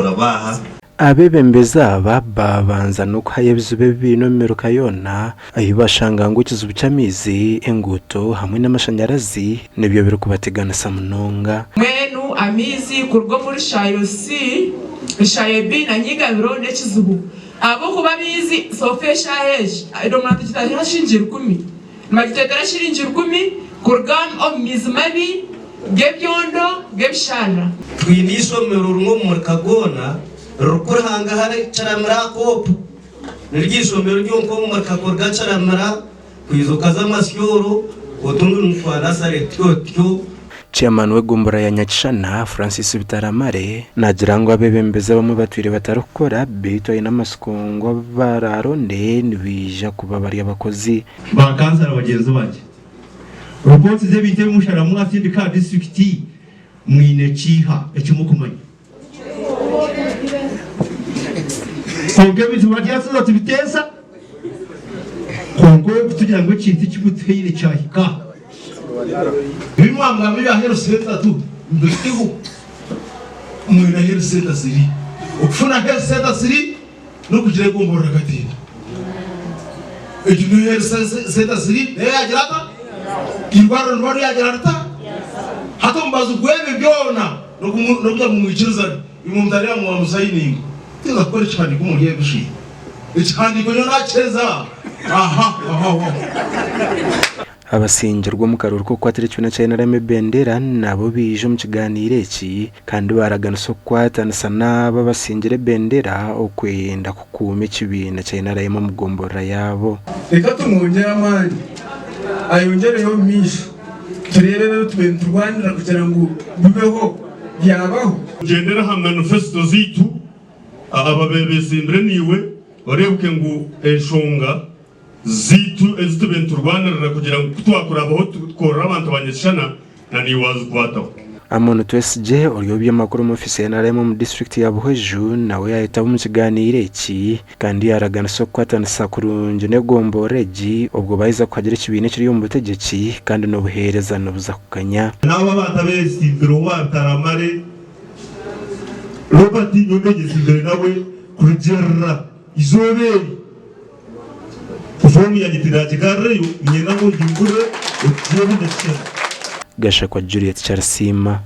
burabaha. Abeebembezi aba baabanza n'okuhayo ebizibu ebi baine omu miruka yoona ahu bashanga ngu ekizibu ky'amaizi, enguuto hamwe n'amashanyarazi nibyo birikubateganisa munonga. Mbwenu amaizi kuruga omuri Shayo C, Shayo B na Nyigabiro n'ekizibu ahabw'okuba amaizi sofa eshaaha egi edomora tugitaahireho shiringi rukumi nibagitureetera shiringi rukumi kuruga omu maizi mabi g'ebyondo g'ebisharara. Twine eishomero rimwe omu murika gwona ririkuruhanga hare Kiramira aha Koopu. Niryo eishomero ryonka omu murika kuruga Kiramira kwija okaza Masyoro otundi nitwa nasare tutyo tutyo. Chairman w'egomborora ya Nyakishana, Francis Bitaramare, naagira ngu abeebembezi abamwe batwire batarikukora beitu aine amatsiko ngu abu baraaronde nibaija kuba bari abakozi. Ba kansara bagyenzi bangye, ripooti z'ebintu ebi musharamu mwasindika aha disiturikiti mwine kiiha eki mukumanya? Kwonka ebintu baryatuza tubiteesa, kwonka okutugira ngu ekintu eki mutuhaire kyahika. Ebi mwamugamba ebya health center tu mbiteho mwine health center ziri okufuna health center ziri nokugira egomborora katinda egyo niyo health center ziri nayo yagira ata irwariro niryo ryagira rita hati omubazi gwebyo byona nokugira ngu mwikirizane imwe mutari aho mwamusayininga tinza kukora ekihandiko omuri ebi ekihandiko nyowe nakiheza aha aha aha. Abasingirwe omu karuuru k'okukwatira ekibiina kya NRM ebendera nabo baija omu kiganiiro eki kandi baaraganisa okukwatanisa n'abo abasingire ebendera okwenda kukuuma ekibiina kya NRM omu gomborora yaabo. Reka tumwongyere amaani ayongyereyo omu maisho tureebe ebi tubaire niturwanira kugira ngu bibeho byabaho. Gyendera aha manifesito zaitu ababaire betsimbire naiwe oreebeke ngu enshonga zaitu ezi tubaire niturwanirira kugira ngu ku twakurabaho tukorere abantu ba Nyakishana na naiwe wazikwataho. Amon Twesigye ori ow'eby'amakuru omu ofiisi ya NRM omu disiturikiti ya Buhweju nawe yaayetaba omu kiganiiro eki kandi yaaraganisa okukwatanisa kurungi n'egomborora egi obwo baaheza kuhagira ekibiina ekiri omu butegyeki kandi n'obuheereza nibuza kukanya. N'abo abantu abeesimbire owa Bitaramare Robert nyowe mbegyesimbire nawe kurugiirira eizooba eri. Foomu yangye tindagigarurayo, niinyenda ngu ogingurire ogiiheho Nyakishana. Gashakwa Juliet Kyarisiima.